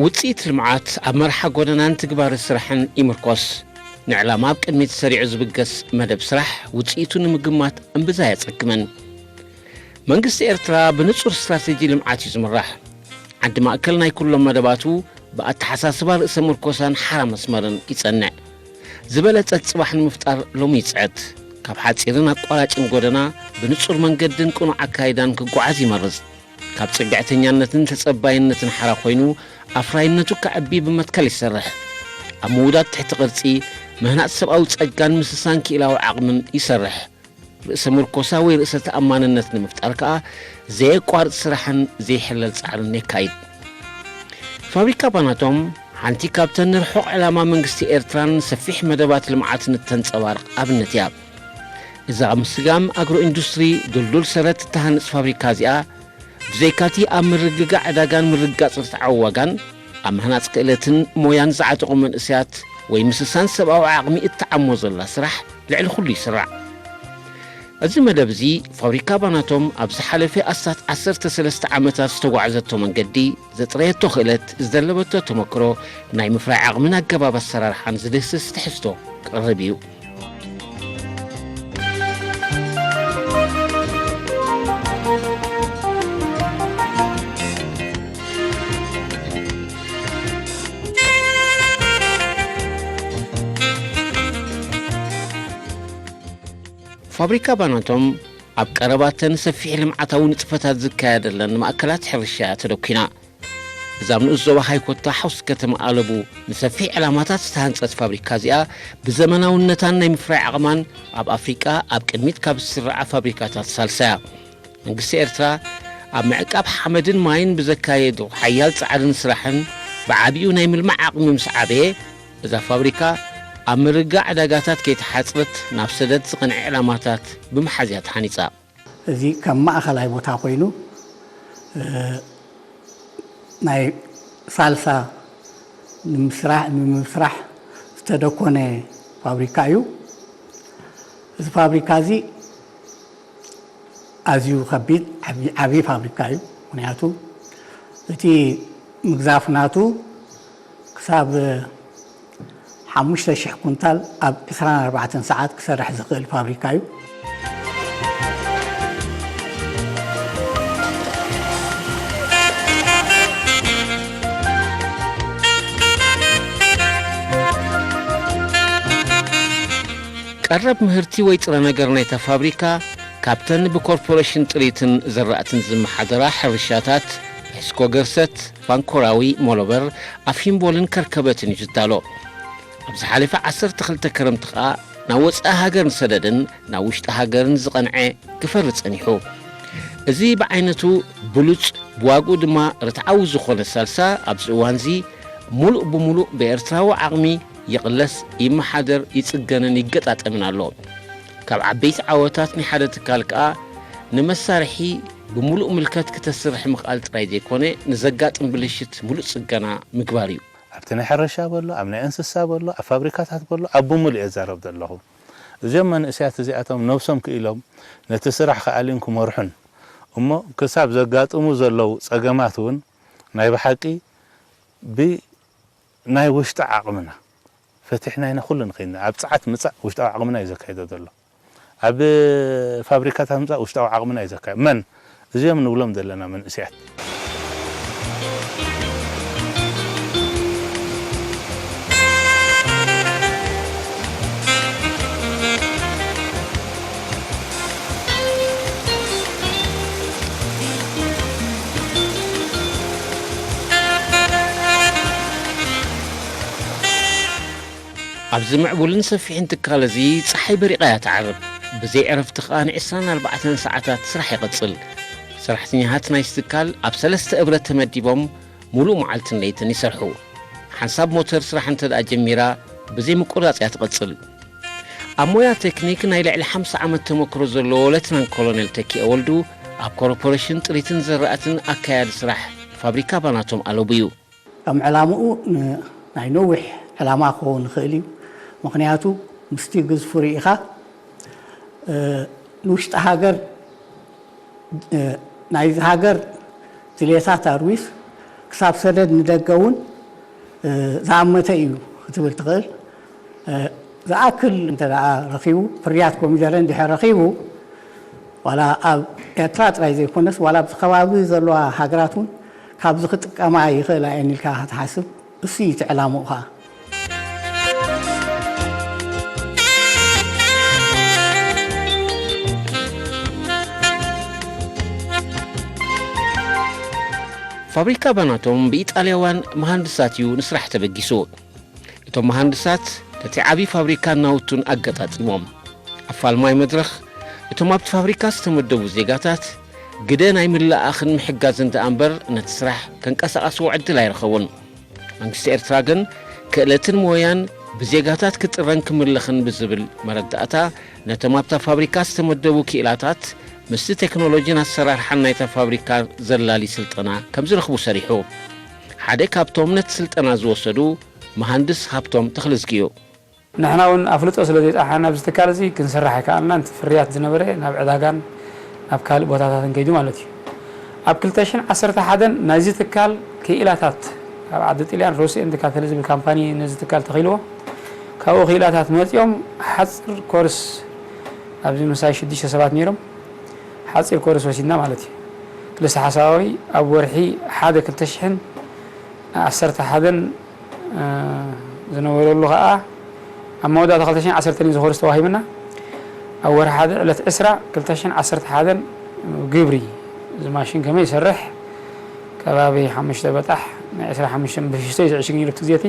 ውጽኢት ልምዓት ኣብ መርሓ ጎደናን ትግባረ ስራሕን ይምርኮስ። ንዕላማ ኣብ ቅድሚት ሰሪዑ ዝብገስ መደብ ስራሕ ውጽኢቱ ንምግማት እምብዛ ኣየጸግምን። መንግስቲ ኤርትራ ብንጹር ስትራተጂ ልምዓት እዩ ዝምራሕ። ዓዲ ማእከል ናይ ኩሎም መደባቱ ብኣተሓሳስባ ርእሰ ምርኮሳን ሓራ መስመርን ይጸንዕ። ዝበለጸት ጽባሕ ንምፍጣር ሎሚ ይጽዕት። ካብ ሓጺርን ኣቋራጭን ጎደና ብንጹር መንገድን ቅኑዕ ኣካይዳን ክጓዓዝ ይመርጽ። ካብ ጽግዕተኛነትን ተጸባይነትን ሓራ ኮይኑ ኣፍራይነቱ ከዕቢ ብመትከል ይሰርሕ። ኣብ ምውዳድ ትሕቲ ቅርጺ፣ ምህናጽ ሰብኣዊ ጸጋን ምስሳን ክኢላዊ ዓቕምን ይሰርሕ። ርእሰ ምርኮሳ ወይ ርእሰ ተኣማንነት ንምፍጣር ከኣ ዘየቋርጽ ስራሕን ዘይሕለል ጻዕርን የካይድ። ፋብሪካ ባናቶም ሓንቲ ካብተን ንርሑቕ ዕላማ መንግስቲ ኤርትራን ሰፊሕ መደባት ልምዓትን እተንጸባርቕ ኣብነት እያ። እዛ ኣብ ምስጋም ኣግሮ ኢንዱስትሪ ድልዱል ሰረት እትሃንጽ ፋብሪካ እዚኣ፣ ብዘይካቲ ኣብ ምርግጋዕ ዕዳጋን ምርግጋጽ ርትዓዊ ዋጋን፣ ኣብ ምህናጽ ክእለትን ሞያን ዝዓጠቑ መንእሰያት ወይ ምስሳን ሰብኣዊ ዓቕሚ እትዓሞ ዘላ ስራሕ ልዕሊ ኩሉ ይስራዕ። እዚ መደብ እዚ ፋብሪካ ባናቶም ኣብ ዝሓለፈ ኣስታት ዓሰርተ ሰለስተ ዓመታት ዝተጓዕዘቶ መንገዲ፣ ዘጥረየቶ ክእለት፣ ዝደለበቶ ተመክሮ፣ ናይ ምፍራይ ዓቕምን ኣገባብ ኣሰራርሓን ዝድህስስ ትሕዝቶ ክቕርብ እዩ። ፋብሪካ ባናቶም ኣብ ቀረባተን ሰፊሕ ልምዓታዊ ንጥፈታት ዝካየደለን ማእከላት ሕርሻ እያ ተደኲና። እዛ ኣብ ንኡስ ዞባ ሃይኮታ ሓውሲ ከተማ ኣለቡ ንሰፊሕ ዕላማታት ዝተሃንጸት ፋብሪካ እዚኣ፣ ብዘመናውነታን ናይ ምፍራይ ዓቕማን ኣብ ኣፍሪቃ ኣብ ቅድሚት ካብ ዝስርዓ ፋብሪካታት ሳልሳያ። መንግስቲ ኤርትራ ኣብ ምዕቃብ ሓመድን ማይን ብዘካየዶ ሓያል ጻዕርን ስራሕን ብዓቢኡ ናይ ምልማዕ ዓቕሚ ምስ ዓበየ፣ እዛ ፋብሪካ ኣብ ምርግጋእ ዕዳጋታት ከይተሓጽረት ናብ ሰደድ ዝቐንዐ ዕላማታት ብምሓዝ እያ ተሃኒጻ። እዚ ከም ማእኸላይ ቦታ ኮይኑ፣ እ፣ ናይ ሳልሳ ንምስራሕ፣ ንምስራሕ ዝተደኮነ ፋብሪካ እዩ። እዚ ፋብሪካ እዚ ኣዝዩ ከቢድ፣ ዓቢ፣ ዓቢ ፋብሪካ እዩ። ምኽንያቱ እቲ ምግዛፍ ናቱ ክሳብ ሓሙሽተ ሽሕ ኩንታል ኣብ ዕስራን ኣርባዕተን ሰዓት ክሰርሕ ዝኽእል ፋብሪካ እዩ። ቀረብ ምህርቲ ወይ ጥረ ነገር ናይታ ፋብሪካ ካብተን ብኮርፖሬሽን ጥሪትን ዘራእትን ዝመሓደራ ሕርሻታት ሒስኮ ገርሰት፣ ፋንኮራዊ፣ ሞሎበር፣ ኣፊምቦልን ከርከበትን እዩ ዝዳሎ። ኣብ ዝሓለፈ ዓሰርተ ክልተ ክረምቲ ከኣ ናብ ወጻኢ ሃገር ንሰደድን ናብ ውሽጢ ሃገርን ዝቐንዐ ክፈሪ ጸኒሑ። እዚ ብዓይነቱ ብሉጽ፣ ብዋግኡ ድማ ርትዓዊ ዝኾነ ሳልሳ ኣብዚ እዋንዚ ሙሉእ ብሙሉእ ብኤርትራዊ ዓቕሚ ይቕለስ፣ ይመሓደር፣ ይጽገንን ይገጣጠምን ኣሎ። ካብ ዓበይቲ ዓወታት ናይ ሓደ ትካል ከኣ ንመሳርሒ ብሙሉእ ምልከት ክተስርሕ ምኽኣል ጥራይ ዘይኮነ፣ ንዘጋጥም ብልሽት ሙሉእ ጽገና ምግባር እዩ። ኣብቲ ናይ ሕርሻ በሎ፣ ኣብ ናይ እንስሳ በሎ፣ ኣብ ፋብሪካታት በሎ፣ ኣብ ብምሉእ እየ ዝዛረብ ዘለኹ። እዚኦም መንእሰያት እዚኣቶም ነብሶም ክኢሎም ነቲ ስራሕ ክኣልዩን ክመርሑን እሞ ክሳብ ዘጋጥሙ ዘለዉ ጸገማት እውን ናይ ብሓቂ ብናይ ውሽጢ ዓቕምና ፈቲሕና ኢና ኩሉ ንኸይድ። ኣብ ጸዓት ምጻእ ውሽጣዊ ዓቕምና እዩ ዘካይዶ ዘሎ። ኣብ ፋብሪካታት ምጻእ ውሽጣዊ ዓቕምና እዩ ዘካይዶ። መን? እዚኦም ንብሎም ዘለና መንእሰያት። ኣብዚ ምዕቡልን ሰፊሕን ትካል እዚ ጸሓይ በሪቓ እያ ትዓርብ። ብዘይ ዕረፍቲ ከኣ ንዕስራን ኣርባዕተን ሰዓታት ስራሕ ይቕጽል። ሰራሕተኛታት ናይቲ ትካል ኣብ ሰለስተ እብረት ተመዲቦም ምሉእ መዓልትን ለይትን ይሰርሑ። ሓንሳብ ሞተር ስራሕ እንተ ደኣ ጀሚራ፣ ብዘይ ምቁራጽ እያ ትቕጽል። ኣብ ሞያ ቴክኒክ ናይ ልዕሊ ሓምሳ ዓመት ተመክሮ ዘለዎ ሌትናንት ኮሎኔል ተኪኤ ወልዱ፣ ኣብ ኮርፖሬሽን ጥሪትን ዘራእትን ኣካያዲ ስራሕ ፋብሪካ ባናቶም ኣለቡ እዩ። ከም ዕላምኡ ን-፣ ናይ ነዊሕ ዕላማ ክኸውን ይኽእል እዩ። ምኽንያቱ ምስቲ ግዝፉ ርኢኻ፣ እ፣ ንውሽጢ ሃገር፣ እ፣ ናይዚ ሃገር ድሌታት ኣርዊስ ክሳብ ሰደድ ንደገ እውን ዝኣመተ እዩ ክትብል ትኽእል። ዝኣክል እንተ ደኣ ረኺቡ፣ ፍርያት ኮሚደረ እንድሕር ረኺቡ፣ ዋላ ኣብ ኤርትራ ጥራይ ዘይኮነስ፣ ዋላ ኣብቲ ከባቢ ዘለዋ ሃገራት እውን ካብዚ ክጥቀማ ይኽእላ እየን ኢልካ ክትሓስብ፣ እሱ እዩ እቲ ዕላምኡ ኸኣ። ፋብሪካ ባናቶም ብኢጣልያውያን መሃንድሳት እዩ ንስራሕ ተበጊሱ። እቶም መሃንድሳት ነቲ ዓቢ ፋብሪካን ናውቱን ኣገጣጢሞም። ኣፋልማይ መድረኽ፣ እቶም ኣብቲ ፋብሪካ ዝተመደቡ ዜጋታት ግደ ናይ ምልእኣኽን ምሕጋዝን ደኣ እምበር ነቲ ስራሕ ከንቀሳቐስዎ ዕድል ኣይረኸቡን። መንግስቲ ኤርትራ ግን ክእለትን ሞያን ብዜጋታት ክጥረን ክምለኽን ብዝብል መረዳእታ ነቶም ኣብታ ፋብሪካ ዝተመደቡ ክኢላታት ምስቲ ቴክኖሎጂን ኣሰራርሓን ናይታ ፋብሪካ ዘላሊ ስልጠና ከም ዝረኽቡ ሰሪሑ። ሓደ ካብቶም ነቲ ስልጠና ዝወሰዱ መሃንድስ ሃብቶም ተኽለዝጊ እዩ። ንሕና እውን ኣፍልጦ ስለ ዘይጸሓና ኣብዚ ትካል እዚ ክንሰርሕ ኣይከኣልናን። እቲ ፍርያት ዝነበረ ናብ ዕዳጋን ናብ ካልእ ቦታታትን ከይዱ ማለት እዩ። ኣብ ክልተ ሽሕን ዓሰርተ ሓደን ናይዚ ትካል ክኢላታት ኣብ ዓዲ ጥልያን ሮሲ ኤንድ ካተል ዝብል ካምፓኒ ነዚ ትካል ተኺልዎ። ካብኡ ክኢላታት መጺኦም ሓጺር ኮርስ ኣብዚ ምሳይ ሽዱሽተ ሰባት ነይሮም። ሓጺር ኮርስ ወሲድና ማለት እዩ። ክልተ ሓሳባዊ ኣብ ወርሒ ሓደ ክልተ ሽሕን ዓሰርተ ሓደን ዝነበረሉ ከዓ ኣብ መወዳእታ ክልተ ሽሕን ዓሰርተን እዩ እዚ ኮርስ ተዋሂብና። ኣብ ወርሒ ሓደ ዕለት ዕስራ ክልተ ሽሕን ዓሰርተ ሓደን ግብሪ እዚ ማሽን ከመይ ይሰርሕ ከባቢ ሓሙሽተ በጣሕ ናይ ዕስራ ሓሙሽተ ብሽሽቶ እዩ ዝዕሽግ ነይሩ እቲ ግዜ እቲ።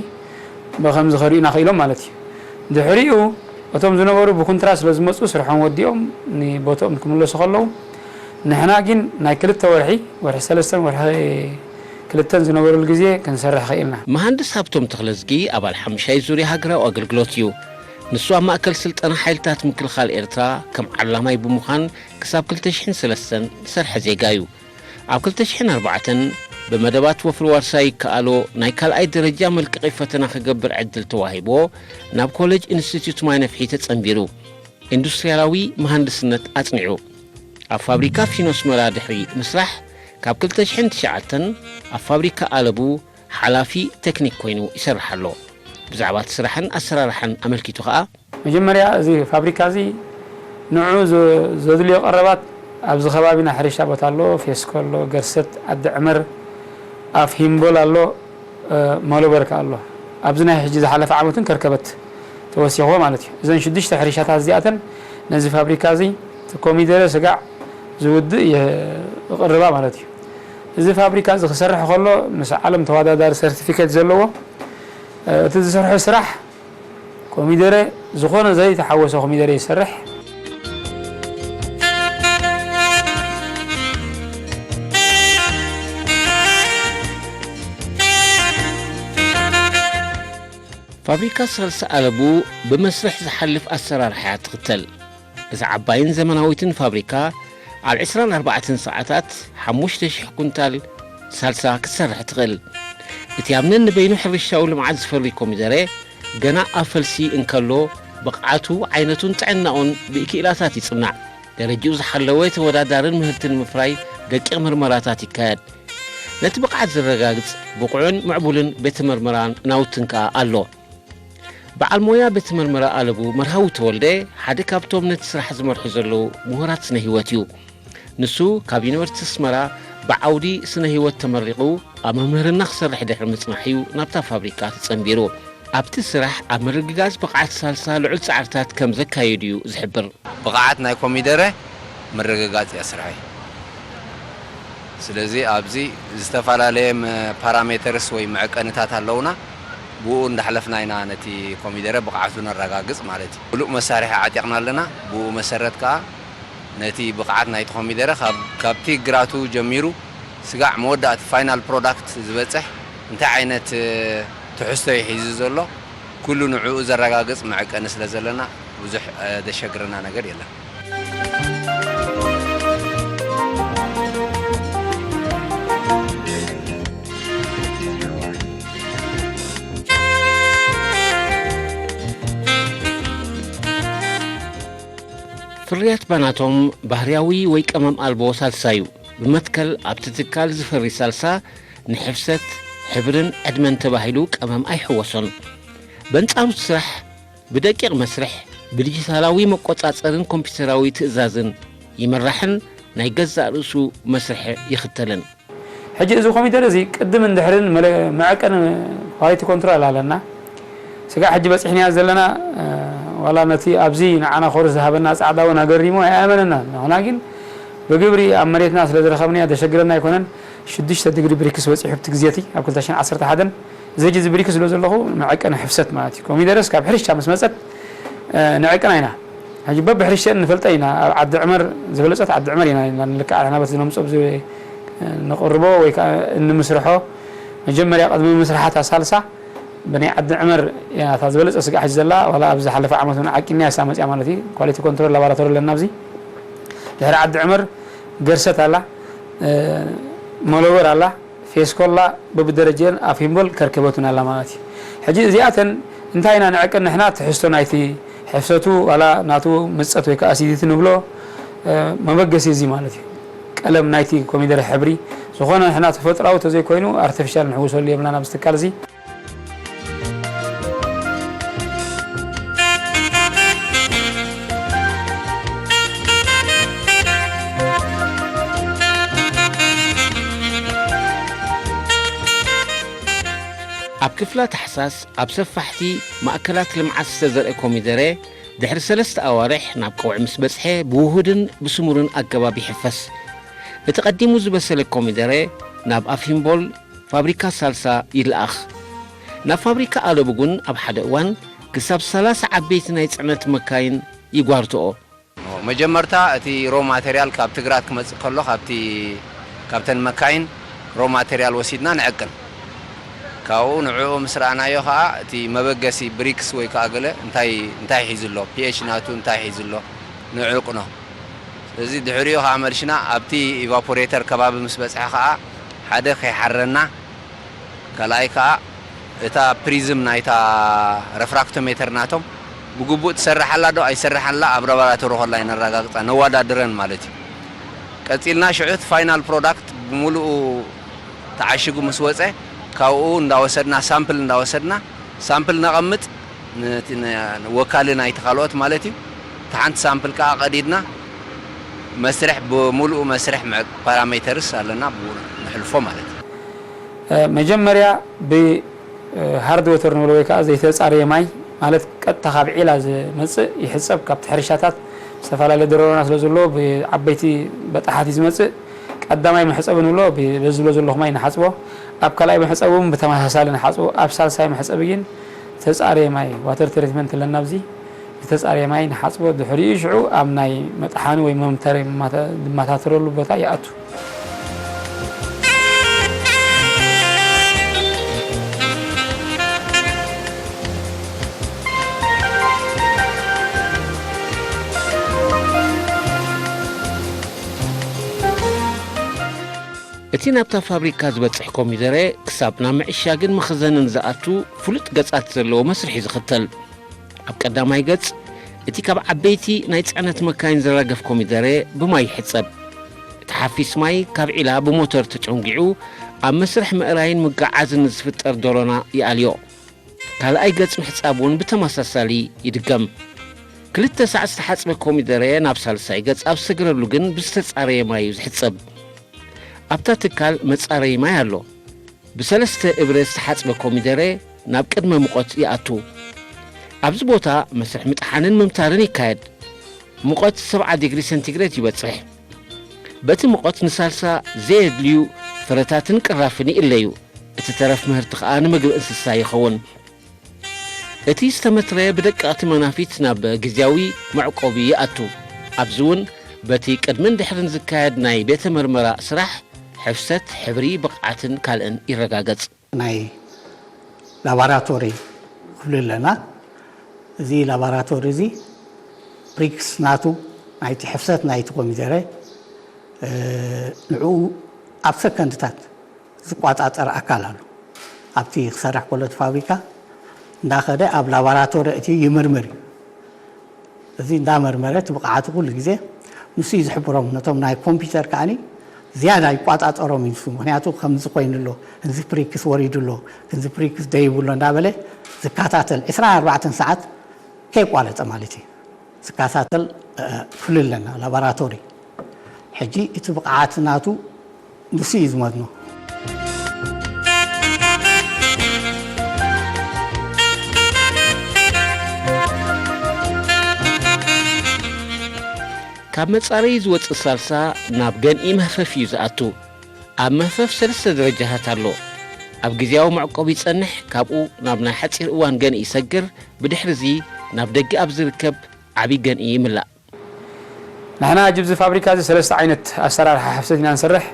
ብኸምዚ ከርእዩና ክኢሎም ማለት እዩ። ድሕሪኡ እቶም ዝነበሩ ብኩንትራት ስለ ዝመፁ ስርሖም ወዲኦም ንቦትኦም ክምለሱ ከለዉ ንሕና ግን ናይ ክልተ ወርሒ ወርሒ ሰለስተን ወርሒ ክልተን ዝነበረሉ ግዜ ክንሰርሕ ክኢልና። መሃንድስ ሃብቶም ተኽለዝጊ ኣባል ሓምሻይ ዙርያ ሃገራዊ ኣገልግሎት እዩ። ንሱ ኣብ ማእከል ስልጠና ሓይልታት ምክልኻል ኤርትራ ከም ዓላማይ ብምዃን ክሳብ ክልተ ሽሕን ሰለስተን ዝሰርሐ ዜጋ እዩ። ኣብ ክልተ ሽሕን ኣርባዕተን ብመደባት ወፍሪ ዋርሳይ ይከኣሎ ናይ ካልኣይ ደረጃ መልቀቒ ፈተና ክገብር ዕድል ተዋሂብዎ ናብ ኮሌጅ ኢንስቲትዩት ማይ ነፍሒ ተጸንቢሩ። ኢንዱስትርያላዊ መሃንድስነት ኣጽኒዑ። ኣብ ፋብሪካ ፊኖ ኣስመራ ድሕሪ ምስራሕ ካብ ክልተ ሽሕን ትሽዓተን ኣብ ፋብሪካ ኣለቡ ሓላፊ ቴክኒክ ኮይኑ ይሰርሕ ኣሎ። ብዛዕባ እቲ ስራሕን ኣሰራርሓን ኣመልኪቱ ከኣ፣ መጀመርያ እዚ ፋብሪካ እዚ ንዑ ዘድልዮ ቀረባት ኣብዚ ከባቢና ሕርሻ ቦታ ኣሎ፣ ፌስኮ ኣሎ፣ ገርሰት፣ ዓዲ ዕመር፣ ኣፍ ሂምቦል ኣሎ፣ ማሎበርካ ኣሎ። ኣብዚ ናይ ሕጂ ዝሓለፈ ዓመትን ከርከበት ተወሲኽዎ ማለት እዩ። እዘን ሽዱሽተ ሕርሻታት እዚኣተን ነዚ ፋብሪካ እዚ ኮሚደረ ስጋዕ ዝውድእ የቕርባ ማለት እዩ። እዚ ፋብሪካ እዚ ክሰርሕ ከሎ ምስ ዓለም ተወዳዳሪ ሰርቲፊኬት ዘለዎ እቲ ዝሰርሖ ስራሕ ኮሚደረ ዝኾነ ዘይተሓወሰ ኮሚደረ ይሰርሕ። ፋብሪካ ሳልሳ ኣለቡ ብመስርሕ ዝሓልፍ ኣሰራርሓ እያ ትኽተል። እዛ ዓባይን ዘመናዊትን ፋብሪካ ኣብ ዕስራን ኣርባዕተን ሰዓታት ሓሙሽተ ሽሕ ኩንታል ሳልሳ ክትሰርሕ ትኽእል። እቲ ኣብ ነንበይኑ ሕርሻዊ ልምዓት ዝፈሪ ኮሚደረ ገና ኣብ ፈልሲ እንከሎ ብቕዓቱ ዓይነቱን ጥዕናኡን ብክኢላታት ይጽናዕ። ደረጅኡ ዝሓለወ ተወዳዳርን ምህርቲ ንምፍራይ ደቂቕ ምርመራታት ይካየድ። ነቲ ብቕዓት ዘረጋግጽ ብቑዕን ምዕቡልን ቤተ መርመራን ናውትን ከኣ ኣሎ። በዓል ሞያ ቤተ መርመራ ኣለቡ መርሃዊ ተወልደ ሓደ ካብቶም ነቲ ስራሕ ዝመርሑ ዘለዉ ምሁራት ስነ ህይወት እዩ። ንሱ ካብ ዩኒቨርሲቲ ኣስመራ ብዓውዲ ስነ ህይወት ተመሪቑ ኣብ መምህርና ክሰርሕ ድሕሪ ምጽናሕ እዩ ናብታ ፋብሪካ ተጸንቢሩ። ኣብቲ ስራሕ ኣብ ምርግጋጽ ብቕዓት ሳልሳ ልዑል ጻዕርታት ከም ዘካየዱ እዩ ዝሕብር። ብቕዓት ናይ ኮሚደረ ምርግጋጽ እያ ስርሐይ። ስለዚ ኣብዚ ዝተፈላለየ ፓራሜተርስ ወይ መዐቀንታት ኣለውና። ብኡ እንዳሕለፍና ኢና ነቲ ኮሚደረ ብቕዓቱ ነረጋግጽ ማለት እዩ። ምሉእ መሳርሒ ዓጢቕና ኣለና። ብኡ መሰረት ከኣ ነቲ ብቕዓት ናይቲ ኮሚደረ ካብ ካብቲ ግራቱ ጀሚሩ ስጋዕ መወዳእቲ ፋይናል ፕሮዳክት ዝበጽሕ እንታይ ዓይነት ትሕዝቶ እዩ ሒዙ ዘሎ ኩሉ ንዕኡ ዘረጋግጽ መዐቀኒ ስለ ዘለና ብዙሕ ዘሸግረና ነገር የለን። ፍርያት ባናቶም ባህርያዊ ወይ ቀመም ኣልቦ ሳልሳ እዩ። ብመትከል ኣብቲ ትካል ዝፈሪ ሳልሳ ንሕፍሰት ሕብርን ዕድመን ተባሂሉ ቀመም ኣይሕወሶን። በንጻሩ እቲ ስራሕ ብደቂቕ መስርሕ፣ ብዲጂታላዊ መቆጻጸርን ኮምፒውተራዊ ትእዛዝን ይምራሕን ናይ ገዛእ ርእሱ መስርሕ ይኽተልን። ሕጂ እዚ ኮሚደረ እዚ ቅድምን ድሕርን መለ-፣ መዐቀኒ ኳሊቲ ኮንትሮል ኣለና። ስጋዕ ሕጂ በጺሕናያ ዘለና፣ እ፣ ዋላ ነቲ ኣብዚ ንዓና ኮርስ ዝሃበና ጻዕዳ እውን ኣገሪሙ ኣይኣመነናን። ንሕና ግን ብግብሪ ኣብ መሬትና ስለ ዝረኸብናዮ ዘሸግረና ኣይኮነን። ሽዱሽተ ዲግሪ ብሪክስ በጺሑ ኣብቲ ግዜ እቲ ኣብ ክልተ ሽሕን ዓሰርተ ሓደን። እዚ ሕጂ እዚ ብሪክስ ዝብሎ ዘለኹ መዐቀኒ ሕፍሰት ማለት እዩ። ኮሚደረስ ካብ ሕርሻ ምስ መጸት፣ እ፣ ንዕቅና ኢና። ሕጂ በብሕርሽተን ንፈልጠ ኢና። ኣብ ዓዲ ዕመር ዝበለጸት ዓዲ ዕመር ኢና፣ ኢና ንልክዓ። ንሕና በቲ ነምጽኦ ብዚ ነቕርቦ ወይ ከኣ እንምስርሖ መጀመርያ ቅድሚ ምስርሓታ ሳልሳ ብናይ ዓዲ ዕመር እያ እታ ዝበለጸ ስጋዕ ሕጂ ዘላ። ዋላ ኣብ ዝሓለፈ ዓመት እውን ዓቂንያ እሳ መጽያ ማለት እዩ። ኳሊቲ ኮንትሮል ላቦራቶሪ ኣለና ኣብዚ። ድሕሪ ዓዲ ዕመር ገርሰት ኣላ፣ እ፣ መሎበር ኣላ፣ ፌስኮላ በብደረጀን ኣፍ ሂምቦል ከርከበቱን ኣላ ማለት እዩ። ሕጂ እዚኣተን እንታይ ኢና ንዕቅን ንሕና? ትሕዝቶ ናይቲ ሕፍሰቱ ዋላ ናቱ ምጸት ወይ ከኣ ኣሲዲቲ ንብሎ፣ እ፣ መበገሲ እዚ ማለት እዩ። ቀለም ናይቲ ኮሚደረ ሕብሪ ዝኾነ ንሕና ተፈጥራዊ ተዘይኮይኑ ኣርቲፊሻል ንሕውሰሉ የብልናን ኣብዚ ትካል እዚ። ኣብ ክፍላ ታሕሳስ ኣብ ሰፋሕቲ ማእከላት ልምዓት ዝተዘርአ ኮሚደረ ድሕሪ ሰለስተ ኣዋርሕ ናብ ቀውዒ ምስ በጽሐ ብውሁድን ብስሙርን ኣገባብ ይሕፈስ። እቲ ቀዲሙ ዝበሰለ ኮሚደረ ናብ ኣፊምቦል ፋብሪካ ሳልሳ ይለኣኽ። ናብ ፋብሪካ ኣለቡ ግን ኣብ ሓደ እዋን ክሳብ ሰላሳ ዓበይቲ ናይ ጽዕነት መካይን ይጓርትኦ። መጀመርታ እቲ ሮ ማተርያል ካብ ትግራት ክመጽእ ከሎ ካብቲ፣ ካብተን መካይን ሮ ማተርያል ወሲድና ንዕቅን። ካብኡ ንዕኡ ምስ ረኣናዮ ከኣ እቲ መበገሲ ብሪክስ ወይ ከኣ ገለ እንታይ፣ እንታይ ሒዙ ኣሎ፣ ፒኤች ናቱ እንታይ ሒዙ ኣሎ ንዕቅኖ። ስለዚ ድሕሪኡ ከኣ መልሽና ኣብቲ ኢቫፖሬተር ከባቢ ምስ በጽሐ ከኣ ሓደ ከይሓረና፣ ካልኣይ ከኣ እታ ፕሪዝም ናይታ ረፍራክቶሜተር ናቶም ብግቡእ ትሰርሕ ኣላ ዶ ኣይሰርሕ ኣላ ኣብ ላቦራቶሪ ከላ ነረጋግጻ፣ ነወዳድረን ማለት እዩ። ቀጺልና ሽዑ እቲ ፋይናል ፕሮዳክት ብምሉኡ ተዓሺጉ ምስ ወጸ፣ ካብኡ እንዳወሰድና፣ ሳምፕል እንዳወሰድና፣ ሳምፕል ነቐምጥ፣ ን-፣ ን-፣ ወካሊ ናይቲ ካልኦት ማለት እዩ። እቲ ሓንቲ ሳምፕል ከኣ ቀዲድና መስርሕ ብምሉኡ መስርሕ ምዕ-፣ ፓራሜተርስ ኣለና፣ ብኡ ንሕልፎ ማለት እዩ። እ፣ መጀመርያ ብ፣ እ፣ ሃርድ ወተር ንብሎ ወይ ከኣ ዘይተጻረየ ማይ ማለት ቀጥታ ካብ ዒላ ዝመጽእ ይሕጸብ። ካብቲ ሕርሻታት ዝተፈላለየ ደሮና ስለ ዘሎ ብዓበይቲ በጣሓት እዩ ዝመጽእ። ቀዳማይ መሕጸቢ ንብሎ ብ-፣ በዚ ዝብሎ ዘለኹ ማይ ንሓጽቦ። ኣብ ካልኣይ መሕጸቢ እውን ብተመሳሳሊ ንሓጽቦ። ኣብ ሳልሳይ መሕጸቢ ግን ተጻረየ ማይ፣ ዋተር ትሪትመንት ኣለና ኣብዚ። ዝተጻረየ ማይ ንሓጽቦ። ድሕሪኡ ሽዑ ኣብ ናይ መጥሓኒ ወይ መምተሪ ማተ-፣ ዝመታተረሉ ቦታ ይኣቱ። እቲ ናብታ ፋብሪካ ዝበጽሕ ኮሚደረ ክሳብ ናብ ምዕሻግን መኽዘንን ዝኣቱ ፍሉጥ ገጻት ዘለዎ መስርሕ እዩ ዝኽተል። ኣብ ቀዳማይ ገጽ፣ እቲ ካብ ዓበይቲ ናይ ጽዕነት መካይን ዝራገፍ ኮሚደረ ብማይ ይሕጸብ። እቲ ሓፊስ ማይ ካብ ዒላ ብሞተር ተጨንጊዑ ኣብ መስርሕ ምእራይን ምግዓዝን ንዝፍጠር ደሮና ይኣልዮ። ካልኣይ ገጽ ምሕጻብ እውን ብተመሳሳሊ ይድገም። ክልተ ሳዕ ዝተሓጽበ ኮሚደረ ናብ ሳልሳይ ገጽ ኣብ ዝሰግረሉ ግን ብዝተጻረየ ማይ እዩ ዝሕጸብ። ኣብታ ትካል መጻረዪ ማይ ኣሎ። ብሰለስተ እብረ ዝተሓጽበ ኮሚደረ ናብ ቅድመ ሙቐት ይኣቱ። ኣብዚ ቦታ መስርሕ ምጥሓንን ምምታርን ይካየድ። ሙቐት ሰብዓ ዲግሪ ሰንቲግሬድ ይበጽሕ። በቲ ሙቐት ንሳልሳ ዘየድልዩ ፍረታትን ቅራፍን ይእለዩ። እቲ ተረፍ ምህርቲ ከኣ ንምግቢ እንስሳ ይኸውን። እቲ ዝተመትረ ብደቀቕቲ መናፊት ናብ ግዝያዊ መዕቆቢ ይኣቱ። ኣብዚ እውን በቲ ቅድምን ድሕርን ዝካየድ ናይ ቤተ መርመራ ስራሕ፣ ሕፍሰት፣ ሕብሪ፣ ብቕዓትን ካልእን ይረጋገጽ። ናይ ላባራቶሪ ክፍሊ ኣለና። እዚ ላባራቶሪ እዚ ብሪክስ ናቱ ናይቲ ሕፍሰት ናይቲ ኮሚደረ፣ እ፣ ንዕኡ ኣብ ሰከንድታት ዝቆጻጸር ኣካል ኣሎ። ኣብቲ ክሰርሕ ከሎ እቲ ፋብሪካ እንዳኸደ ኣብ ላባራቶሪ እቲ ይምርምር እዩ። እዚ እንዳመርመረ እቲ ብቕዓቱ ኩሉ ግዜ ንሱ እዩ ዝሕብሮም። ነቶም ናይ ኮምፒውተር ከኣኒ ዝያዳ ይቋጻጸሮም እዩ ንሱ። ምኽንያቱ ከምዚ ኮይኑ ኣሎ፣ ክንዚ ፕሪክስ ወሪዱ ኣሎ፣ ክንዚ ፕሪክስ ደይቡ ኣሎ እንዳበለ ዝከታተል ዕስራን ኣርባዕተን ሰዓት ከይቋረጸ ማለት እዩ። ዝከታተል፣ እ፣ ክፍሊ ኣለና፣ ላቦራቶሪ። ሕጂ እቲ ብቕዓት ናቱ ንሱ እዩ ዝመዝኖ። ካብ መጻረዪ ዝወጽእ ሳልሳ ናብ ገንኢ መህፈፊ እዩ ዝኣቱ። ኣብ መህፈፍ ሰለስተ ደረጃታት ኣሎ። ኣብ ግዝያዊ መዕቆቢ ይጸንሕ፣ ካብኡ ናብ ናይ ሓጺር እዋን ገንኢ ይሰግር፣ ብድሕርዚ ናብ ደገ ኣብ ዝርከብ ዓቢ ገንኢ ይምላእ። ንሕና ሕጂ ኣብዚ ፋብሪካ እዚ ሰለስተ ዓይነት ኣሰራርሓ ሕፍሰት ኢና ንሰርሕ።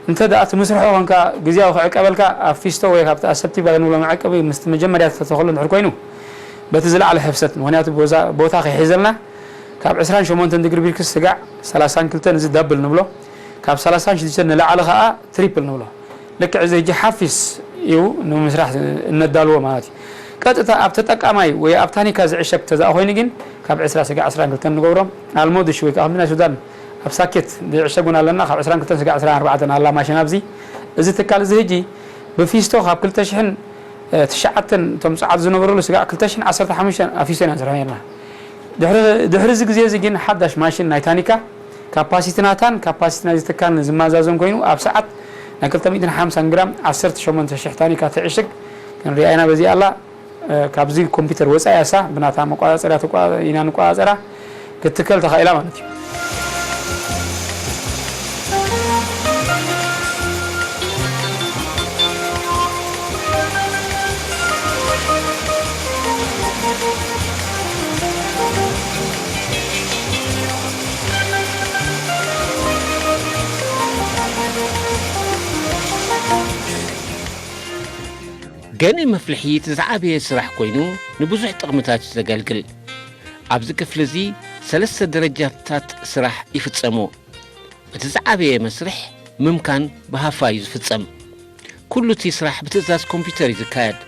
እንተ ደኣ እቲ ምስርሖ ኮንካ ግዝያዊ ክዕቀበልካ ኣብ ፊስቶ ወይ ካብቲ ኣሰፕቲ ባግ ንብሎ መዕቀቢ ምስቲ መጀመርያ ተተኸሎ እንድሕር ኮይኑ በቲ ዝለዓለ ሕፍሰት፣ ምኽንያቱ ቦዛ- ቦታ ከይሕዘልና ካብ ዕስራን ሸሞንተን ዲግሪ ቢርክስ ስጋዕ ሰላሳን ክልተን እዚ ዳብል ንብሎ፣ ካብ ሰላሳን ሽዱሽተን ንላዕሊ ከኣ ትሪፕል ንብሎ። ልክዕ እዚ ሕጂ ሓፊስ እዩ ንምስራሕ እነዳልዎ ማለት እዩ። ቀጥታ ኣብ ተጠቃማይ ወይ ኣብ ታኒካ ዝዕሸግ ተዛእ ኮይኑ ግን ካብ ዕስራ ስጋዕ ዕስራን ክልተን ንገብሮም። ኣልሞድሽ ወይ ከዓ ከምዚ ናይ ሱዳን ኣብ ሳኬት ዝዕሸጉን ኣለና፣ ካብ ዕስራን ክልተን ስጋዕ ዕስራን ኣርባዕተን ኣላ ማሽን ኣብዚ። እዚ ትካል እዚ ሕጂ ብፊስቶ ካብ ክልተ ሽሕን ትሽዓተን እቶም ጸዓት ዝነበሩሉ ስጋዕ ክልተ ሽሕን ዓሰርተ ሓሙሽተን ኣፊሶ ኢና ንሰርሖ ነርና። ድሕሪ ድሕሪ እዚ ግዜ እዚ ግን ሓዳሽ ማሽን ናይ ታኒካ ካፓሲቲ ናታን ካፓሲቲ ናይዚ ትካልን ዝመዛዘን ኮይኑ ኣብ ሰዓት ናይ ክልተ ሚእትን ሓምሳን ግራም ዓሰርተ ሸሞንተ ሽሕ ታኒካ ትዕሽግ ክንሪኣ ኢና። በዚኣ ኣላ ካብዚ ኮምፒውተር ወፃኢ እያ እሳ ብናታ መቆፃፀሪያ ትቆ- ኢና ንቆፃፀራ ክትትከል ተኻኢላ ማለት እዩ። ገንኢ መፍልሒ እቲ ዝዓበየ ስራሕ ኮይኑ ንብዙሕ ጥቕምታት እዩ ዘገልግል። ኣብዚ ክፍሊ እዚ ሰለስተ ደረጃታት ስራሕ ይፍጸሙ። እቲ ዝዓበየ መስርሕ ምምካን ብሃፋ እዩ ዝፍጸም። ኩሉ እቲ ስራሕ ብትእዛዝ ኮምፒውተር እዩ ዝካየድ።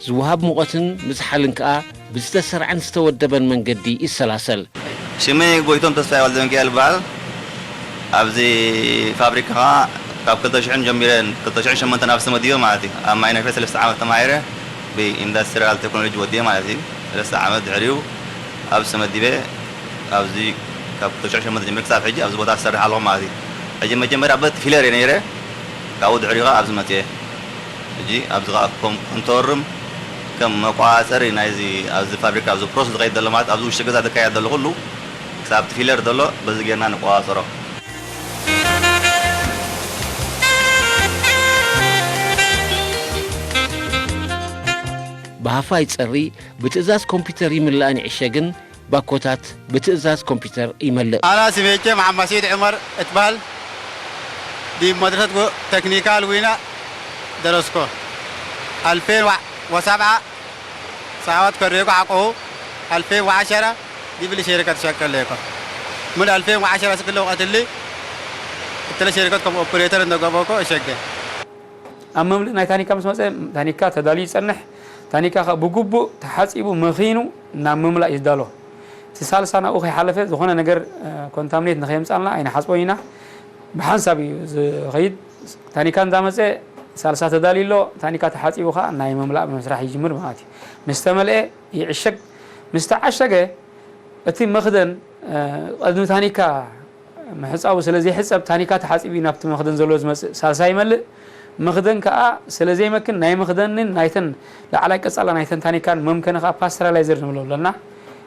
ዝወሃብ ሙቐትን ምዝሓልን ከኣ ብዝተሰርዐን ዝተወደበን መንገዲ ይሰላሰል። ሽመይ ጎይቶም ተስፋይ ወልደሚካኤል ይበሃል። ኣብዚ ፋብሪካ ከዓ ካብ ክልተ ሽሕን ጀሚረ ክልተ ሽሕን ሸሞንተን ኣብዚ ተመዲበ ማለት እዩ። ኣብ ማይ ነፈ ሰለስተ ዓመት ተማሂረ ብኢንዳስትሪያል ቴክኖሎጂ ወዲየ ማለት እዩ። ሰለስተ ዓመት ድሕሪኡ ኣብዚ ተመዲበ ኣብዚ ካብ ክልተ ሽሕን ሸሞንተን ጀሚረ ክሳብ ሕጂ ኣብዚ ቦታ ዝሰርሕ ኣለኹ ማለት እዩ። ሕጂ መጀመርያ በት ፊለር እየ ነይረ። ካብኡ ድሕሪኡ ከዓ ኣብዚ መፅየ። ሕጂ ኣብዚ ከዓ ከም ኮንቶርም ከም መቋፀሪ ናይዚ ኣብዚ ፋብሪካ ኣብዚ ፕሮሰስ ዝኸይድ ዘሎ ማለት ኣብዚ ውሽጢ ገዛ ዝካየድ ዘሎ ኩሉ ክሳብ እቲ ፊለር ዘሎ በዚ ጌርና ንቆፃፀሮ። ብሃፋ ይጸሪ፣ ብትእዛዝ ኮምፒተር ይምላእን ይዕሸግን፣ ባኮታት ብትእዛዝ ኮምፒተር ይመልእ። ኣና ስሜቼ መሓመሲድ ዑመር እትበሃል ዲብ መድረሰት ጎ ተክኒካል ዊና ደረስኮ ኣልፌን ወሰብዓ ሰዓወት ከሬኮ ሓቆሁ ኣልፌን ወዓሸራ ዲብል ሸሪከት ሸቀሌኮ ምን ኣልፌን ወዓሸራ ስክለ ወቀትሊ እትለ ሸሪከት ከም ኦፕሬተር እንደገበኮ እሸገ ኣብ መምልእ ናይ ታኒካ ምስ መፀ ታኒካ ተዳልዩ ይፀንሕ። ታኒካ ከዓ ብግቡእ ተሓፂቡ መኺኑ ናብ ምምላእ ይዳሎ። እቲ ሳልሳ ናብኡ ከይሓለፈ ዝኾነ ነገር ኮንታምኔት ንኸየምፃልና ኣይንሓፅቦን ኢና። ብሓንሳብ እዩ ዝኸይድ። ታኒካ እንዳመፀ ሳልሳ ተዳልዩ ኣሎ። ታኒካ ተሓፂቡ ከዓ ናይ ምምላእ ምስራሕ ይጅምር ማለት እዩ። ምስ ተመልአ ይዕሸግ። ምስ ተዓሸገ እቲ መኽደን ቅድሚ ታኒካ ምሕፃቡ ስለ ዘይሕፀብ ታኒካ ተሓፂቡ እዩ ናብቲ መኽደን ዘሎ ዝመፅእ ሳልሳ ይመልእ። መኽደን ከዓ ስለ ዘይመክን ናይ መኽደንን ናይተን ላዕላይ ቀፃላ ናይተን ታኒካን መምከኒ ከዓ ፓስተራላይዘር ንብሎ ኣለና።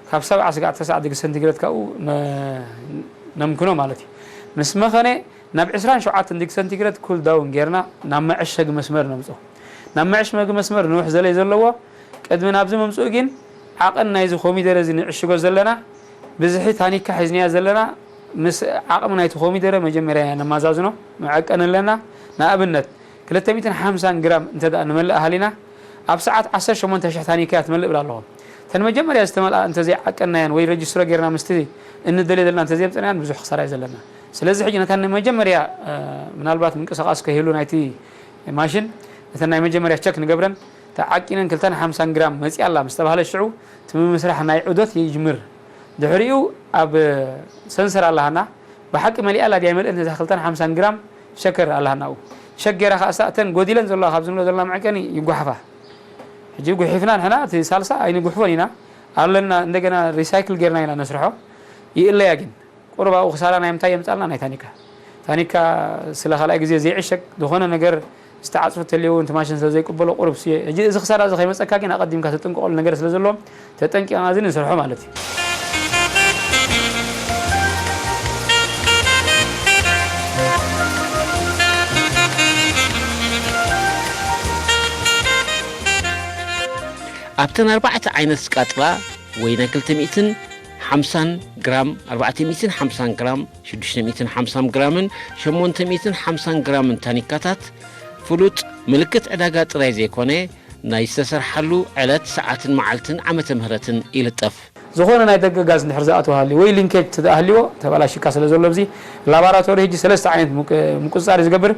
ካብ ሰብዓ ስጋዕ ተስዓ ዲግሪ ሰንቲግሬድ ካብኡ ነምክኖ ማለት እዩ። ምስ መኸነ ናብ ዕስራን ሸውዓተን ዲግሪ ሰንቲግሬድ ኩል ዳውን ጌርና ናብ መዐሸጊ መስመር ነምፅኦ። ናብ መዐሸጊ መስመር ንውሕ ዘለ ዘለዎ ቅድሚ ናብዚ ምምፅኡ ግን ዓቐን ናይዚ ኮሚደረ እዚ ንዕሽጎ ዘለና ብዝሒ ታኒካ ሒዝናያ ዘለና ምስ ዓቕሚ ናይቲ ኮሚደረ መጀመርያ እያ ነማዛዝኖ፣ መዐቀኒ ኣለና። ንኣብነት ክልተ ሚእትን ሓምሳን ግራም እንተ ደኣ ንመልእ ሃሊና ኣብ ሰዓት ዓሰርተ ሸሞንተ ሽሕ ታኒካ እያ ትመልእ እብል ኣለኹ። እተን መጀመርያ ዝተመልኣ እንተዘይዓቀንናየን ወይ ረጅስትሮ ጌርና ምስቲ እንደልዮ ዘለና እንተዘየምፀናየን ብዙሕ ክሳራ እዩ ዘለና። ስለዚ ሕጂ ነተን ናይ መጀመርያ ምናልባት ምንቅስቓስ ከይህሉ ናይቲ ማሽን እተን ናይ መጀመርያ ቸክ ንገብረን ተዓቂነን ክልተን ሓምሳን ግራም መፂኣ ኣላ ምስ ተባህለ ሽዑ እቲ ምምስራሕ ናይ ዑደት ይጅምር። ድሕሪኡ ኣብ ሰንሰር ኣላሃና ብሓቂ መሊኣ ኣላ ድያ ኣይመልእን እዛ ክልተን ሓምሳን ግራም ሸከር ኣለሃናው ሸገራ ከኣ ሳእተን ጎዲለን ዘለዋ ካብ ዝንብሎ ዘለና መዐቀኒ ይጓሓፋ። ሕጂ ጉሒፍና ንሕና እቲ ሳልሳ ኣይንጉሕፎን ኢና ኣለና። እንደገና ሪሳይክል ጌርና ኢና ነስርሖ። ይእለያ ግን ቁሩብ ኣብኡ ክሳራ ናይ ምንታይ የምጻልና? ናይ ታኒካ። ታኒካ ስለ ካልኣይ ግዜ ዘይዕሸግ ዝኾነ ነገር ዝተዓጽፉ ተልየውን እቲ ማሽን ስለ ዘይቅበሎ ቁሩብ ስየ። ሕጂ እዚ ክሳራ እዚ ከይመጸካ ግን ኣቐዲምካ ትጥንቀቐሉ ነገር ስለ ዘሎ ተጠንቂቕና እዚ ንሰርሖ ማለት እዩ። ኣብተን ኣርባዕተ ዓይነት ስቃጥላ ወይ ናይ ክልተ ሚእትን ሓምሳን ግራም፣ ኣርባዕተ ሚእትን ሓምሳን ግራም፣ ሽዱሽተ ሚእትን ሓምሳን ግራምን ሸሞንተ ሚእትን ሓምሳን ግራምን ታኒካታት ፍሉጥ ምልክት ዕዳጋ ጥራይ ዘይኮነ ናይ ዝተሰርሓሉ ዕለት፣ ሰዓትን መዓልትን ዓመተ ምህረትን ይልጠፍ። ዝኾነ ናይ ደገ ጋዝ እንድሕር ዝኣትዎ ሃልዩ ወይ ሊንኬጅ ተደኣ ሃልይዎ ተበላሽካ ስለ ዘሎ ኣብዚ ላባራቶሪ ሕጂ ሰለስተ ዓይነት ምቁፅፃር እዩ ዝገብር።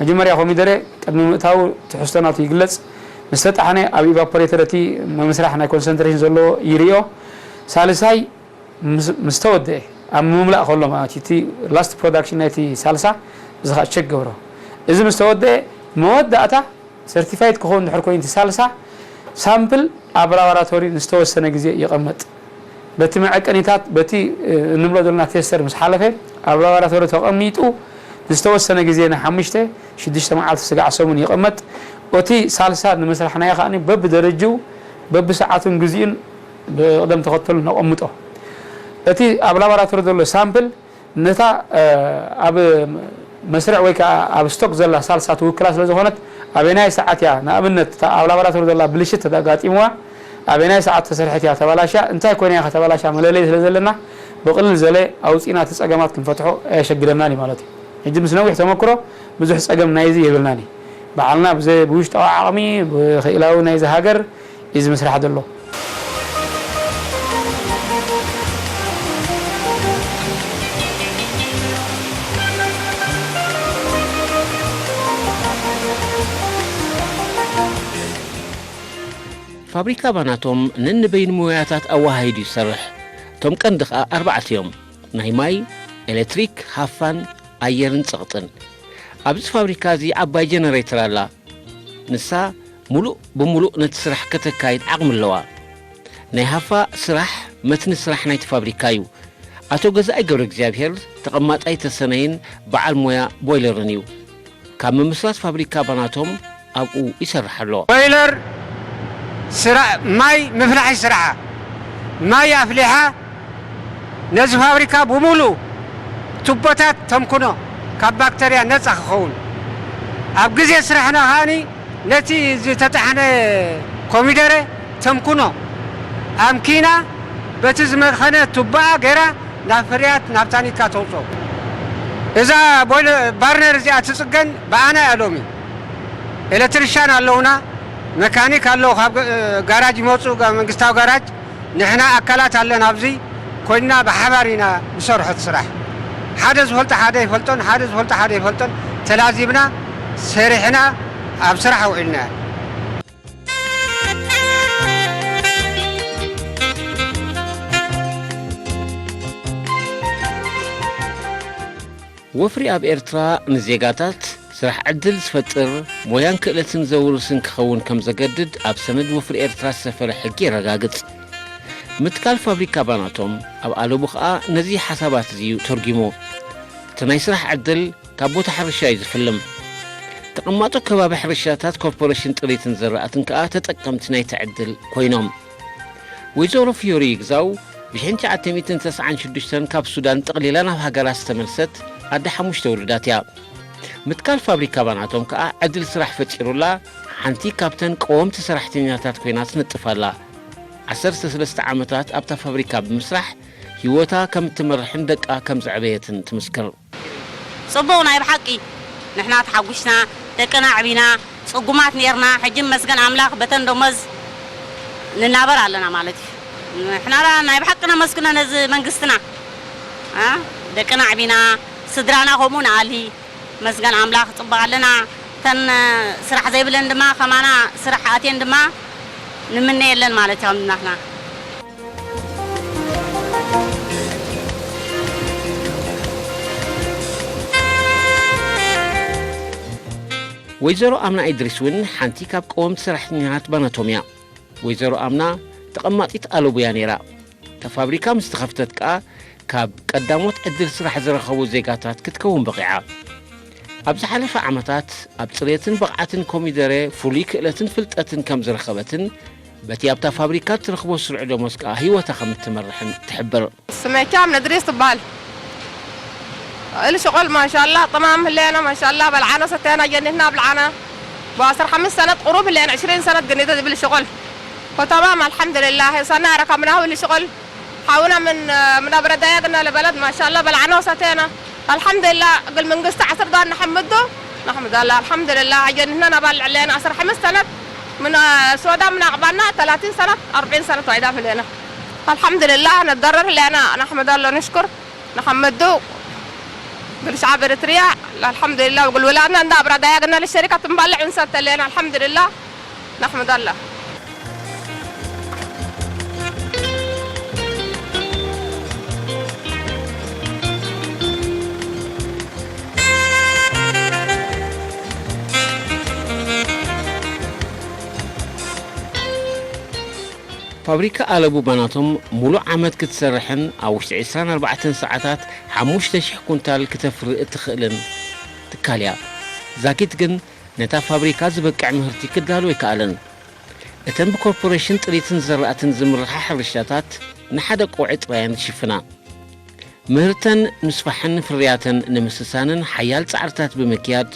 መጀመርያ ኮሚደረ ቅድሚ ምእታዉ ትሕዝቶ ናቱ ይግለፅ። ምስ ተጣሕነ ኣብ ኢቫፖሬተር እቲ መምስራሕ ናይ ኮንሰንትሬሽን ዘለዎ ይርእዮ። ሳልሳይ ምስ ተወደአ ኣብ ምምላእ ከሎ ማለት እቲ ላስት ፕሮዳክሽን ናይቲ ሳልሳ እዚ ከዓ ቸክ ገብሮ። እዚ ምስ ተወደአ መወዳእታ ሰርቲፋይድ ክኸውን ድሕር ኮይኑ እቲ ሳልሳ ሳምፕል ኣብ ላቦራቶሪ ንዝተወሰነ ግዜ ይቐመጥ። በቲ መዐቀኒታት በቲ እንብሎ ዘለና ቴስተር ምስ ሓለፈ ኣብ ላቦራቶሪ ተቐሚጡ ንዝተወሰነ ግዜ ንሓሙሽተ ሽዱሽተ መዓልቲ ስጋዕ ሰሙን ይቐመጥ። እቲ ሳልሳ ንምስራሕ ናዮ ከዓ በብደረጅኡ በብሰዓቱን ግዜኡን ብቕደም ተኸተሉ ነቐምጦ። እቲ ኣብ ላቦራቶሪ ዘሎ ሳምፕል ነታ ኣብ መስርዕ ወይ ከዓ ኣብ ስቶክ ዘላ ሳልሳ ትውክላ ስለ ዝኾነት ኣበናይ ሰዓት እያ ንኣብነት እታ ኣብ ላቦራቶሪ ዘላ ብልሽት ተጋጢምዋ ኣበናይ ሰዓት ተሰርሐት እያ ተባላሽያ እንታይ ኮይና እያ ከተባላሽያ መለለይ ስለ ዘለና ብቕልል ዘለ ኣውፂና እቲ ፀገማት ክንፈትሖ ኣየሸግረናን እዩ ማለት እዩ። ሕጂ ምስ ነዊሕ ተመክሮ ብዙሕ ፀገም ናይዚ የብልናን እዩ። በዓልና ብዘ ብውሽጣዊ ዓቕሚ ብክኢላዊ ናይዚ ሃገር እዩ ዝምስራሕ ዘሎ። ፋብሪካ ባናቶም ነንበይኑ ሞያታት ኣወሃሂዱ ይሰርሕ። እቶም ቀንዲ ኸኣ ኣርባዕተ እዮም። ናይ ማይ፣ ኤሌክትሪክ፣ ሃፋን ኣየርን ጸቕጥን። ኣብዚ ፋብሪካ እዚ ዓባይ ጀነሬተር ኣላ። ንሳ ምሉእ ብምሉእ ነቲ ስራሕ ከተካይድ ዓቕሚ ኣለዋ። ናይ ሃፋ ስራሕ መትኒ ስራሕ ናይቲ ፋብሪካ እዩ። ኣቶ ገዛኢ ገብረ እግዚኣብሔር ተቐማጣይ ተሰነይን በዓል ሞያ ቦይለርን እዩ። ካብ ምምስራት ፋብሪካ ባናቶም ኣብኡ ይሰርሕ ኣሎ። ቦይለር ስራ ማይ ምፍላሕ ይስርሓ። ማይ ኣፍሊሓ ነዚ ፋብሪካ ብሙሉ ቱቦታት ተምኩኖ ካብ ባክተርያ ነፃ ክኸውን ኣብ ግዜ ስራሕና ከዓኒ ነቲ ዝተጣሕነ ኮሚደረ ተምኩኖ ኣምኪና በቲ ዝመኸነ ቱባኣ ገይራ ናብ ፍርያት ናብ ታኒካ ተውፅኦ። እዛ ቦይለ- ባርነር እዚኣ ትፅገን ብኣና እያ ሎሚ። ኤሌክትሪሻን ኣለውና፣ መካኒክ ኣለዉ ካብ ገ- ጋራጅ ይመፁ ጋ- መንግስታዊ ጋራጅ። ንሕና ኣካላት ኣለና ኣብዚ ኮይንና ብሓባር ኢና ንሰርሖ እቲ ስራሕ። ሓደ ዝፈልጦ ሓደ ይፈልጦን ሓደ ዝፈልጦ ሓደ ይፈልጦን ተላዚብና ሰሪሕና ኣብ ስራሕ ኣውዒልና። ወፍሪ ኣብ ኤርትራ ንዜጋታት ስራሕ ዕድል ዝፈጥር፣ ሞያን ክእለትን ዘውርስን ክኸውን ከም ዘገድድ ኣብ ሰነድ ወፍሪ ኤርትራ ዝሰፈረ ሕጊ የረጋግጽ። ምትካል ፋብሪካ ባናቶም ኣብ ኣለቡ ከኣ ነዚ ሓሳባት እዚ እዩ ተርጒሞ። እቲ ናይ ስራሕ ዕድል ካብ ቦታ ሕርሻ እዩ ዝፍልም። ተቐማጦ ከባቢ ሕርሻታት ኮርፖሬሽን ጥሪትን ዝራእትን ከኣ ተጠቀምቲ ናይቲ ዕድል ኮይኖም። ወይዘሮ ፍዮሪ ይግዛው ብ1996 ካብ ሱዳን ጠቕሊላ ናብ ሃገራ ዝተመልሰት ኣደ ሓሙሽተ ውሉዳት እያ። ምትካል ፋብሪካ ባናቶም ከኣ ዕድል ስራሕ ፈጢሩላ ሓንቲ ካብተን ቀወምቲ ሰራሕተኛታት ኮይና ትነጥፍ ኣላ። 13 ዓመታት ኣብታ ፋብሪካ ብምስራሕ ህይወታ ከም እትመርሕን ደቃ ከም ዘዕበየትን ትምስክር። ጽቡቕ ናይ ብሓቂ ንሕና ተሓጒስና ደቅና ኣዕቢና ጽጉማት ኔርና ሕጂ መስገን ኣምላኽ በተን ደሞዝ ንናበር ኣለና ማለት እዩ። ንሕና ናይ ብሓቂ ነመስግኖ ነዚ መንግስትና ኣ ደቅና ኣዕቢና ስድራና ከምኡ ንኣሊ መስገን ኣምላኽ ጽቡቕ ኣለና። ተን ስራሕ ዘይብለን ድማ ከማና ስራሕ ኣትየን ድማ ንምነየለን ማለት እዮም ናትና። ወይዘሮ ኣምና ኢድሪስ እውን ሓንቲ ካብ ቀወምቲ ሰራሕተኛታት ባናቶም እያ። ወይዘሮ ኣምና ተቐማጢት ኣለቡ እያ ነይራ። እታ ፋብሪካ ምስ ተኸፍተት ከኣ ካብ ቀዳሞት ዕድል ስራሕ ዝረኸቡ ዜጋታት ክትከውን በቒዓ። ኣብ ዝሓለፈ ዓመታት ኣብ ጽሬትን ብቕዓትን ኮሚደረ ፍሉይ ክእለትን ፍልጠትን ከም ዝረኸበትን በቲ ኣብታ ፋብሪካ እትረኽቦ ስሩዕ ደሞዝ ከኣ ህይወታ ከም እትመርሕን ትሕብር። ስመቻም ነድሪስ ትበሃል። እሊ ሽቆል ማሻላ ጥማም ህለና ማሻላ በልዓና ሰተና ጀኒትና ብልዓና። ብ15 ሰነት ቁሩብ ህለና 20 ሰነት ግን ዝብል ሽቆል። ከተማም ኣልሓምዱሊላህ ሰና ረከብናሁ እሊ ሽቆል። ሓውና ምን ምናብረ ዳያግና ለበለድ ማሻላ በልዓና ሰተና። ኣልሓምዱሊላህ እግል መንግስቲ ዓስር ዳር ንሐምዱ። نحمد الله الحمد لله ጀኒትና ናባል ዕለና 15 ሰነት ምን ሶዳ ምን ኣቕባና 30 ሰነት 40 ሰነት ዋይዳ ህለና። الحمد لله ነደረር ህለና نحمد الله نشكر። ንሓመዱ ግል ሸዓብ ኤርትርያ ኣልሓምዱሊላህ እግል ውላድና እንዳ ኣብራ ዳያግና ልሸሪካ ትንባልዕ እንሰተለና ኣልሓምዱሊላህ። نحمد الله። ፋብሪካ ኣለቡ ባናቶም ሙሉእ ዓመት ክትሰርሕን ኣብ ውሽጢ 24 ሰዓታት 5,000 ኩንታል ክተፍሪ እትኽእልን ትካል እያ። ዛጊት ግን ነታ ፋብሪካ ዝበቅዕ ምህርቲ ክዳሉ ኣይከኣለን። እተን ብኮርፖሬሽን ጥሪትን ዘራእትን ዝምርሓ ሕርሻታት ንሓደ ቆውዒ ጥራየን ዝሽፍና። ምህርተን ምስፋሕን ፍርያተን ንምስሳንን ሓያል ጻዕርታት ብምክያድ፣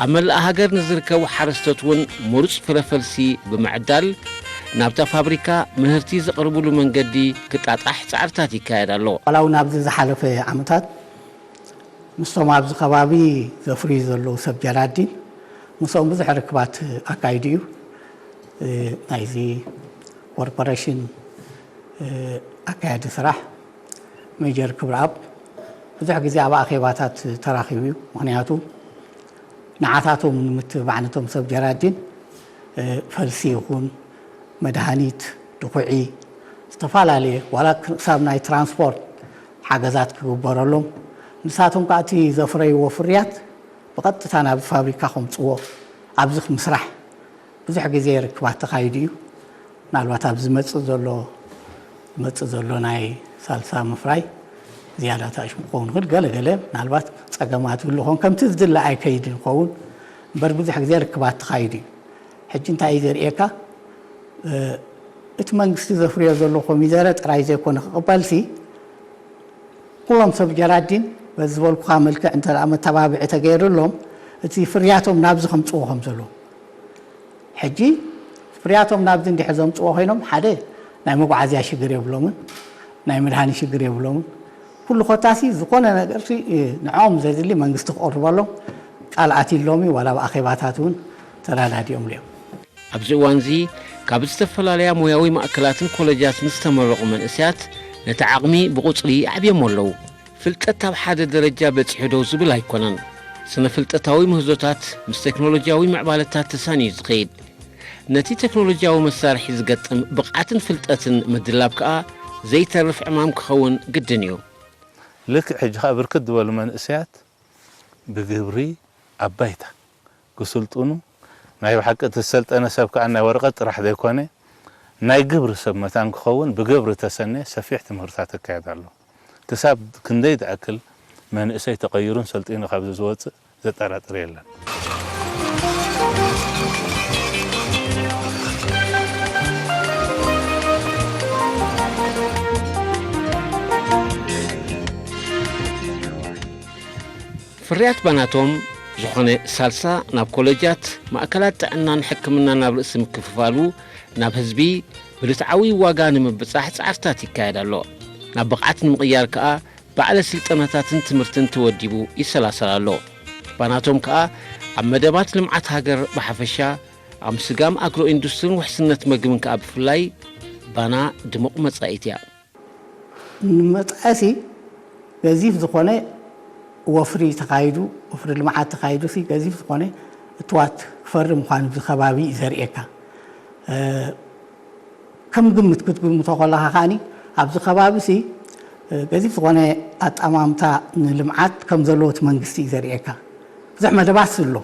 ኣብ መላእ ሃገር ንዝርከቡ ሓረስቶት እውን ምሩጽ ፍረ ፈልሲ ብምዕዳል፣ ናብታ ፋብሪካ ምህርቲ ዘቕርብሉ መንገዲ ክጣጣሕ ጻዕርታት ይካየድ ኣሎ። ዋላ እውን ኣብዚ ዝሓለፈ ዓመታት ምስቶም ኣብዚ ከባቢ ዘፍርዩ ዘለዉ ሰብ ጀራዲን ምስኦም ብዙሕ ርክባት ኣካይዱ እዩ። እ፣ ናይዚ ኮርፖሬሽን፣ እ፣ ኣካያዲ ስራሕ ሜጀር ክብረኣብ ብዙሕ ግዜ ኣብ ኣኼባታት ተራኺቡ እዩ። ምኽንያቱ ንዓታቶም ንምትብባዕ ነቶም ሰብ ጀራዲን፣ እ፣ ፈልሲ ይኹን መድሃኒት፣ ድኹዒ፣ ዝተፈላለየ ዋላ ክሳብ ናይ ትራንስፖርት ሓገዛት ክግበረሎም፣ ንሳቶም ከዓ እቲ ዘፍረይዎ ፍርያት ብቐጥታ ናብ ፋብሪካ ከምፅዎ ኣብዚ ምስራሕ ብዙሕ ግዜ ርክባት ተኻይዱ እዩ። ምናልባት ኣብ ዝመፅእ ዘሎ፣ ዝመፅእ ዘሎ ናይ ሳልሳ ምፍራይ ዝያዳ ታሽሙ ክኸውን ይኽእል። ገለ ገለ ምናልባት ፀገማት ይህሉ ይኸውን፣ ከምቲ ዝድለ ኣይከይድን ይኸውን እምበር ብዙሕ ግዜ ርክባት ተኻይዱ እዩ። ሕጂ እንታይ እዩ ዘርእየካ? እ፣ እቲ መንግስቲ ዘፍርዮ ዘሎ ኮሚደረ ጥራይ ዘይኮነ ክቕበልሲ፣ ኩሎም ሰብ ጀራዲን በዚ ዝበልኩኻ መልክዕ እንተ ደኣ መተባብዒ ተገይሩሎም፣ እቲ ፍርያቶም ናብዚ ከምጽዎ ከም ዘለዎ። ሕጂ ፍርያቶም ናብዚ እንድሕር ዘምጽዎ ኮይኖም፣ ሓደ ናይ መጓዓዝያ ሽግር የብሎምን፣ ናይ መድሃኒ ሽግር የብሎምን። ኩሉ ኮታሲ ዝኾነ ነገርሲ፣ እ፣ ንዕኦም ዘድሊ መንግስቲ ክቕርበሎም ቃል ኣትዩሎም እዩ፣ ዋላ ኣብ ኣኼባታት እውን ተረዳዲኦምሉ እዮም። ኣብዚ እዋንዚ ካብ ዝተፈላለያ ሞያዊ ማእከላትን ኮለጃትን ዝተመረቑ መንእሰያት ነቲ ዓቕሚ ብቑጽሪ ኣዕብዮሞ ኣለዉ። ፍልጠት ኣብ ሓደ ደረጃ በጺሑ ደው ዝብል ኣይኮነን። ስነ ፍልጠታዊ ምህዞታት ምስ ቴክኖሎጂያዊ ምዕባለታት ተሳንዩ ዝኸይድ። ነቲ ቴክኖሎጂያዊ መሳርሒ ዝገጥም ብቕዓትን ፍልጠትን ምድላብ ከኣ ዘይተርፍ ዕማም ክኸውን ግድን እዩ። ልክዕ ሕጂ ኸኣ ብርክት ዝበሉ መንእሰያት ብግብሪ ኣብ ባይታ ክስልጥኑ፣ ናይ ብሓቂ እቲ ዝሰልጠነ ሰብ ከኣ ናይ ወረቐት ጥራሕ ዘይኮነ፣ ናይ ግብሪ ሰብ መታን ክኸውን ብግብሪ ተሰነየ ሰፊሕ ትምህርታት ይካየድ ኣሎ። ክሳብ ክንደይ ዝኣክል መንእሰይ ተቐይሩን ሰልጢኑ ካብዚ ዝወጽእ ዘጠራጥር የለን። ፍርያት ባናቶም ዝኾነ ሳልሳ ናብ ኮለጃት፣ ማእከላት ጥዕናን ሕክምናን ኣብ ርእሲ ምክፍፋሉ፣ ናብ ህዝቢ ብርትዓዊ ዋጋ ንምብጻሕ ጻዕርታት ይካየድ ኣሎ። ናብ ብቕዓት ንምቕያር ከኣ ባዕለ ስልጠናታትን ትምህርትን ተወዲቡ ይሰላሰል ኣሎ። ባናቶም ከኣ ኣብ መደባት ልምዓት ሃገር ብሓፈሻ፣ ኣብ ምስጋም ኣግሮ ኢንዱስትሪን ውሕስነት መግብን ከኣ ብፍላይ ባና ድሙቕ መጻኢት እያ። ንመጻኢሲ ገዚፍ ዝኾነ ወፍሪ ተኻይዱ፣ ወፍሪ ልምዓት ተኻይዱሲ ገዚፍ ዝኾነ እትዋት ክፈሪ ምዃኑ ኣብዚ ከባቢ እዩ ዘርእየካ። እ፣ ከም ግምት ክትግምቶ ከለኻ ከኣኒ ኣብዚ ከባቢሲ፣ እ፣ ገዚፍ ዝኾነ ኣጠማምታ ንልምዓት ከም ዘለዎ እቲ መንግስቲ እዩ ዘርእየካ። ብዙሕ መደባት ኣሎ።